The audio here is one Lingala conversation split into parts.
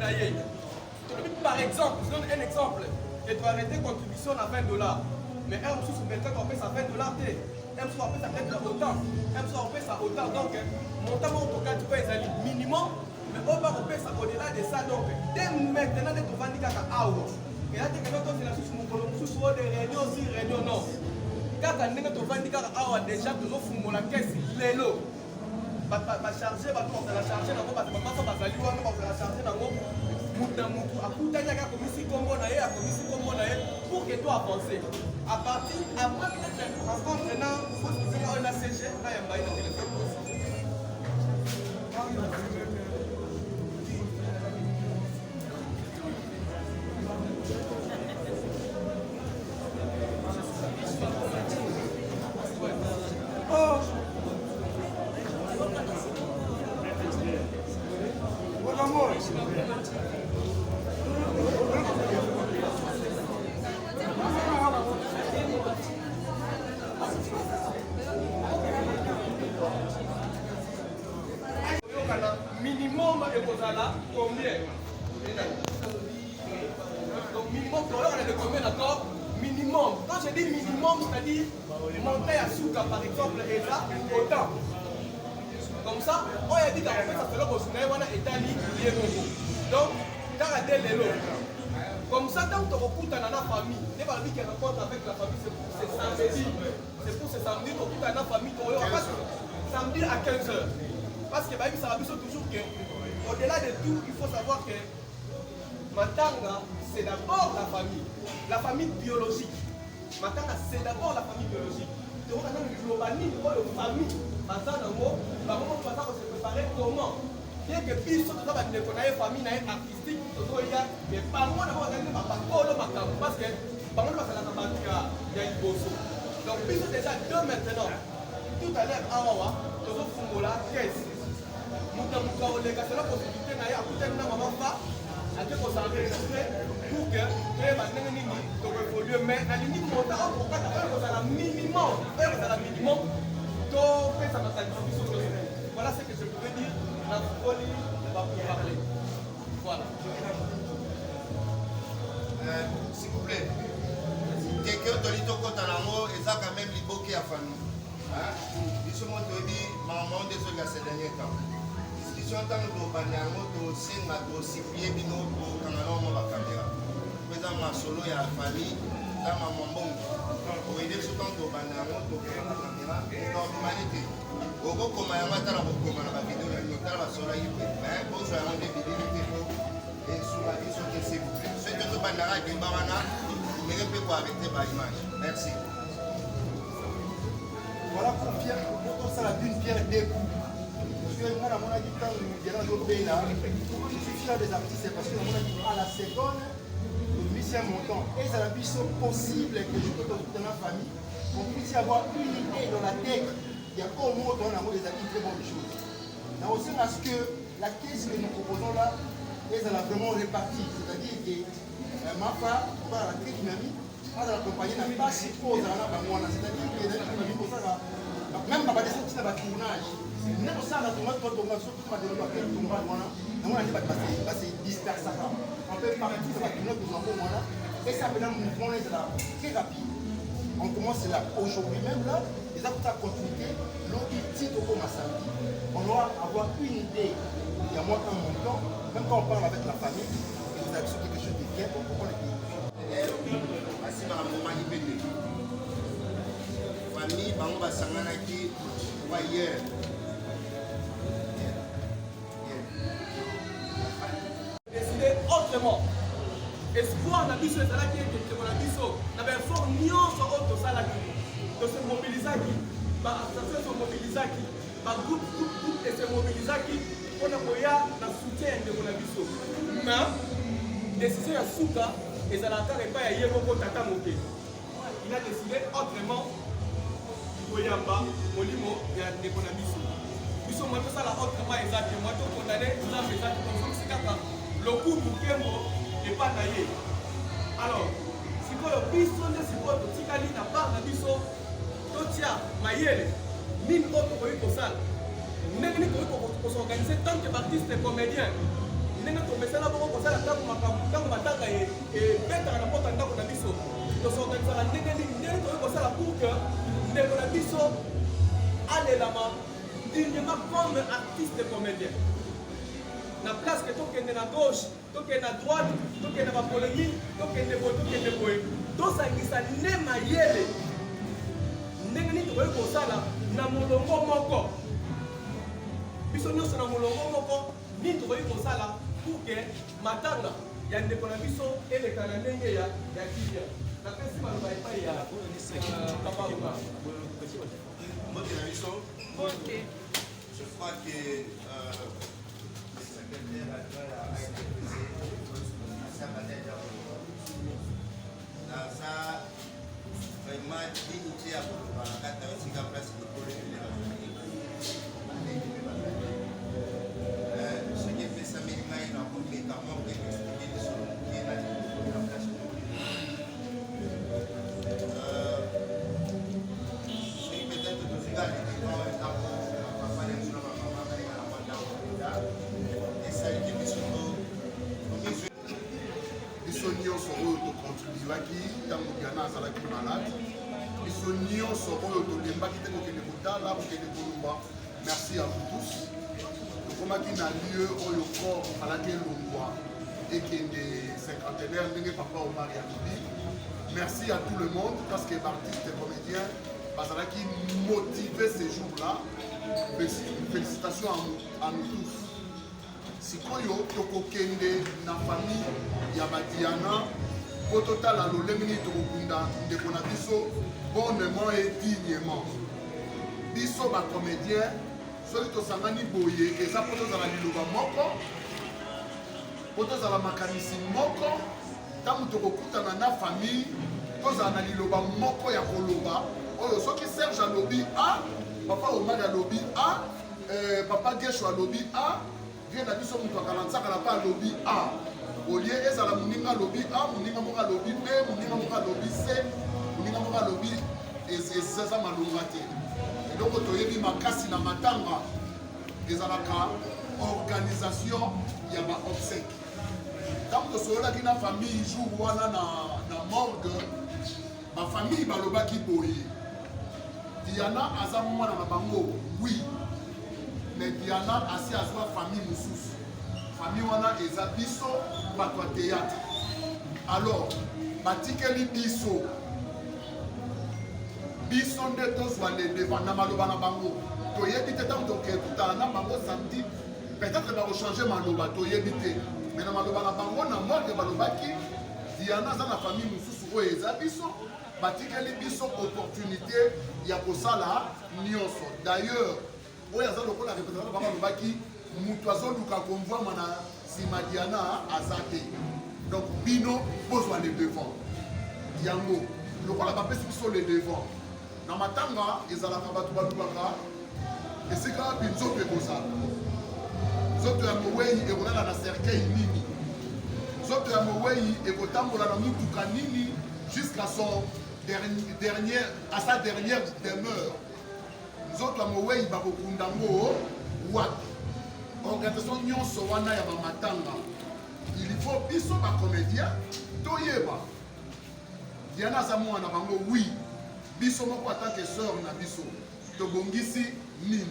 na ye. Tolobi par exemple, je donne un exemple, que to arrêter contribution na 20 $, mais un mosusu peut-être opesa 20 $ te, un mosusu apesa peut-être autant, un mosusu apesa autant. Donc montant moko tokati oyo ezali minimum, mais oyo bakopesa au-delà de ça. Donc dès maintenant nde tovandi kaka awa, eza te kende tozela susu mokolo mosusu oyo de réunion si réunion, non. Kaka ndenge tovandi kaka awa, déjà tozofungola caisse lelo. Bacharge bato bazala charge nango, bato bamasa bazali wana, bazala charge nango. Mutu na mutu akutani aka akomisi nkombo na ye, akomisi nkombo na ye pour que to avancer. À partir après peut-être rencontre na oyo na CG na yamba ye na téléphone aussi. Oyokana minimum ekozala combien? Donc minimum toyokana de combien? D'accord, minimum, quand je dis minimum, c'est-à-dire montant ya suka, par exemple eza autant comme ça. Oyo abika kopesa selo bozwi na ye wana etali ye moko. Donc kaka te lelo comme ça, ntango tokokutana na famille, nde balobi ke rencontre avec la famille, c'est pour ce samedi, c'est pour ce samedi tokutana na famille, tokoyoka, parce que samedi à 15 heures, parce que bayebisaka biso toujours que au-delà de tout, il faut savoir que matanga, c'est d'abord la famille, la famille biologique. Matanga, c'est d'abord la famille biologique. Tokoka nanu liloba nini oyo famille baza nango, bango moko baza kose préparer comment. Bien que biso toza bandeko na ye, famille na ye artistique, tozoya, mais bango na bango bazali nde bakolo makambo, parce que bango nde bazalaka bato ya liboso. Donc biso déjà deux maintenant, tout à l'heure awawa tozofungola caisse. Moto na moto akoleka selon possibilité na ye, akutani na mama fa, ake kos'enregistrer pour que toyeba ndenge nini tokoévolue. Mais nalingi montant oyo tokokata, oyo kozala minimum, oyo kozala minimum, topesa makanisi biso nyonso. Voilà ce que je pouvais dire na fukoli bapourparler, voilà. S'il vous plaît, keke oyo toli tokɔta nango eza quand même liboke ya famille. Biso mo toyebi makambo nde ezolia ces dernier temps, discussion. Ntango tobanda yango, tosenga, tosupplier bino kokanga na mwa bacaméra po eza masolo ya famille, eza mamwa mbongo oyede biso. Ntango tobanda yango, tokanga bacaméra, tobimani te, okokoma yango ata na kokoma na bavidéo na bino. Tala basolaki pe mais bozwa yango nde bilili te po esunga biso te. S'il vous plaît, soki tozobandaka débat wana, ndenge mpe koarrêter baimage. Merci. Voilà, pour pierre, pour ça, d'une pierre deux coups. Parce que moi, namonaki ntango Diana azobela, je suis fier des artistes parce que namonaki à la seconde tobimisi un montant. Ezala biso possible que je peux toute la famille, qu'on puisse y avoir une idée dans la tête ya oyo moko towana yango, ezali une très bonne chose. Na osenga à ce que la caisse que nous proposons là ezala vraiment répartie, c'est-à-dire que mafa okozala très dynamique, azala accompagné na mpasi oyo ozala na bango wana, c'est-à-dire que ezali babi kosala même babadesa ntina batournage nde kosala tournage, to tonga soki badelo bakele tournage wana, yango na nde bato base dispersaka un peu partout na batournage. Kozwa mbongo wana, esa mpena mouvement wana ezala très rapide. On commence là aujourd'hui même, là eza kota continuité lobi ti tokoma samedi, on doit avoir une idée. Il y a moins un montant, même quand on parle avec la famille, et vous avez quelque chose de bien pour comprendre le pays. Basi bakamomaki mpe te, famille bango basanganaki wa hier. Hier. Décider autrement. Espoir na biso ezalaki ete ndeko na biso, na baeffort nyonso oyo tosalaki, tose mobilisaki, baassociation se mobilisaki, bagroupe, groupe, groupe ese mobilisaki mpona koya na soutien ya ndeko na biso, mais décision ya suka ezalaka kaka epai ya ye moko tata moke. Il a décidé autrement, koyamba molimo ya ndeko na biso. Biso mwa tosala autrement eza te, mwa tokondane Nzambe eza te, tozongisi kaka lokumu, nkembo epa na ye. Alors sikoyo biso nde sikoyo totikali na part na biso, totia mayele nini oyo tokoki kosala, ndenge nini tokoki kos'organiser tant que baartiste comédien, ndenge tomesana bongo. kosala ntango makambo, ntango matanga ebetaka na porte ya ndako na biso? Tosorganisaka ndenge nini? Ndenge tokoki kosala pour que ndeko na biso alelama dignement comme artiste comédien, na place ke tokende na gauche, tokende na droite, tokende na bapolémique, tokende boye, tokende boye. Tosangisa nde mayele, ndenge nini tokoki kosala na molongo moko, biso nyonso na molongo moko, nini tokoki kosala pour que matanga ya ndeko na biso eleka na ndenge ya kimia. Napesi maloba epai ya papa Omar. Mbote na biso. Mbote. Je crois que le secrétaire adjoint ya ANPC asabata koloba. Naza vraiment dignité ya koloba na kati ya esika place mikolo ebele bazali, baleki mpe bazali. Soki epesameli ngai na komeka moko expliquer lisolo moke na na place moko. Soki peut-être tozwi kaka devant, eza po bapapa na biso na bamama bayenga na mwa ndako mpenza esaliki biso to tomizwi. Biso nyonso oyo tocontribuaki ntango Diana azalaki malade, biso nyonso oyo tolembaki te kokende kotala, kokende koloba, merci à vous tous. Tokomaki na lieu oyo corps falaki elongwa, ekende cinquantenaire, ndenge papa Omar alobi. Merci à tout le monde, parce que baartiste comédien bazalaki motivé ces jours là. Félicitations à nous tous. Sikoyo tokokende na famille ya badiana mpo totala lolenge nini tokokunda ndeko na biso bonnement et dignement. Biso bacomédien, soki tosangani boye, eza mpo tozala liloba moko, mpo tozala makanisi moko. Ntango tokokutana na famille, tozala na liloba moko ya koloba. Oyo soki Serge alobi A, papa Omar alobi A, papa Gesho alobi A, vie na biso moto akalanzakala mpe alobi A, olie ezala moninga alobi A, moninga moko alobi B, moninga moko alobi C, moninga moko alobi, eza malonga te. Eloko toyebi makasi na matanga ezalaka organisation ya baobsèque. Ntango tosololaki na famille jour wana na morgue, bafamille balobaki boye: Diana aza mwana na bango, oui, mais Diana asi azwa famille mosusu. Famille wana eza biso bato ya théâtre. Alors batikeli biso, biso nde tozwa le devant na maloba na bango. Toyebi te, ntango tokee kutana na bango samedi, peut-être bakochange maloba, toyebi te. Mais na maloba na bango na morgue, balobaki Diana aza na famille mosusu oyo eza biso. Batikeli biso opportunité ya kosala nyonso. D'ailleurs, oyo aza lokola représentant bango alobaki moto azoluka komvwama na nsima Diana aza te, donc bino bozwa le devant. Yango lokola bapesi biso le devant na matanga, ezalaka bato balukaka esika wapi nzoto ekozala. Nzoto ya mowei ekolala na cercueil nini? Nzoto ya mowei ekotambola na mutuka nini jusqu'à son dernier, à sa dernière demeure? Nzoto ya mowei bakokunda ngo wapi? Organisation nyonso wana ya bamatanga, il faut biso bacomédien toyeba. Diana aza mwana na bango, oui. Biso moko en tant que sœur na biso, tobongisi nini?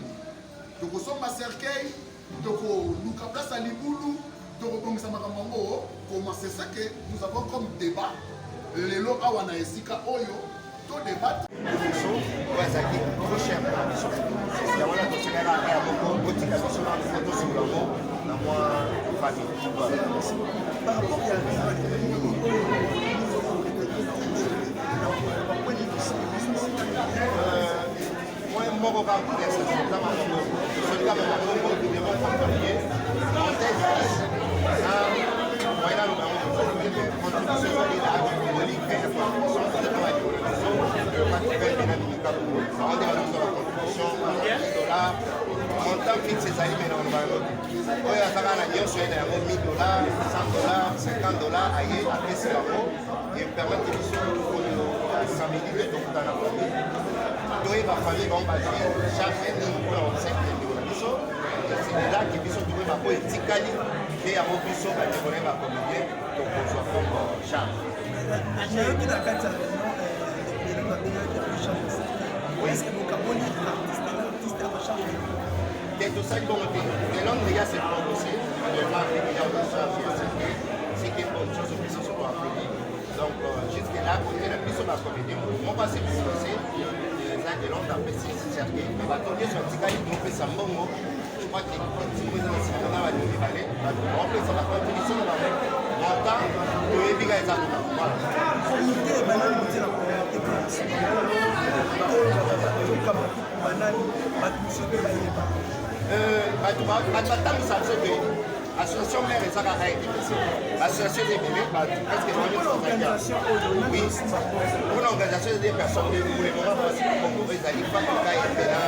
Tokosomba cercueil, tokoluka place ya libulu, tokobongisa makambo yango comment? C'est ce que nous avons comme débat lelo awa na esika oyo todébattre. Biso oyo azalaki trop cher na biso, yango wana totikaka ya moko botika biso na moko, tosolola yango na mwa famille. Voilà, merci. Par rapport ya oyo, bakweli? Point moko kaka, conversation eza makambo soki kaka makambo numéro familier montage na moyen naloba yango, contribution ezali na symbolique ya contribution, eza mpe bandeko na biso bativembe na mimikapo, bango nde bazozwa bacontribution dollar. Montant fixe ezali, me na koloba yango te. Oyo aza kaka na nyonso ye na yango, 1000 $, 100 $, 50 $, aye apesi bango epermettre biso oyo ya samedi nde tokutana na famille, toyeba famille bango bazwi charge nini mpona obsèque ya ndeko na biso. C'est là que biso tokoyeba oyo etikali nde yango biso bandeko na ye bacomédien. charge. Nayoki na kati ya réunion lelo babengaki yango chambre sacrée. Est-ce que bokaboli artiste na artiste ya bacharge? Te, tosali bongo te. De Londres ya se prononcé manuellement ndenge ya charge ya cercueil, ce qui est bonne chose, biso so toapplaudi. Donc jusque là, côté na biso bacomédien, moto moko ase prononcé eza de Londres, apesi cercueil, mais bato nyonso batikali topesa mbongo. Je crois que ntingo eza na nsima na bato mibale, bato baopesa bacontribution na bango, montant toyebi kaka eza kuna. Voilà. Comité banani botie na comité tokamba? Banani? Bato mosusu mpe bayeba? Bato batambwisa biso toyebi. Association mare eza kaka ETPC, association eza ebele, bato presque. Organisation oyo? Oui, mpona organisation eza des personnes. Pour le moment, basi bongo ezali Fakoka Epena,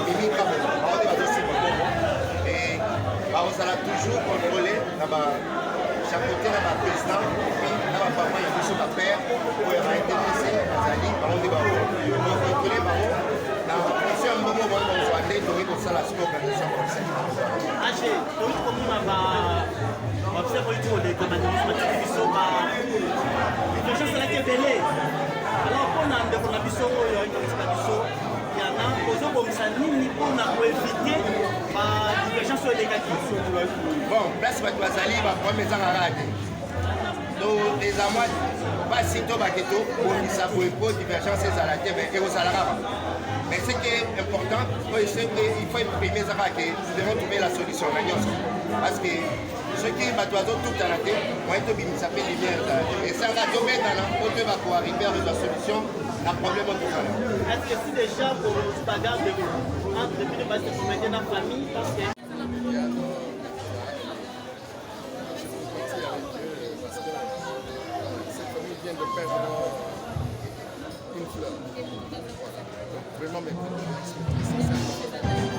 Mimi Kabo, bango nde bazosimba bongo et bakozala toujours contrôlé na ba chapeauté na baprésident, puis na bapapa ya biso, bapère oyo ya ba ETPC bazali, bango nde bakocontrôle bango na fonction ya mbongo bango bakozwa nde tokoki kosala sikoyo organisation professionnelle. Age toyi komona baofficier politique koleka bato mosusu batiki biso, ba divergence ezalaki ebele. Alors mpona ndeko na biso oyo ayoki biso yana, ozobongisa nini mpona koéviter badivergence oyo elekaki? Bon, place bato bazali, baproblème eza kaka te. To eza mwa mpasi to bake tobongisa boye mpo divergence ezala te, mais ekozala kaka. Mais ce qui est important oyo, ce que il faut imprimer, eza kaka ke nous devons trouver la solution na nyonso, parce que soki bato bazotutana te, moyen tobimisa mpe lumière ezala te. Esanga tobetana mpo toyeba koarriver à la solution na problème oyo tozala. Est-ce que si déjà bagarre entre bino basi comédien na famille, parce que Je compatis avec eux parce que cette famille vient de perdre une fleur. Voilà. Donc vraiment mes condoléances, très sincèrement.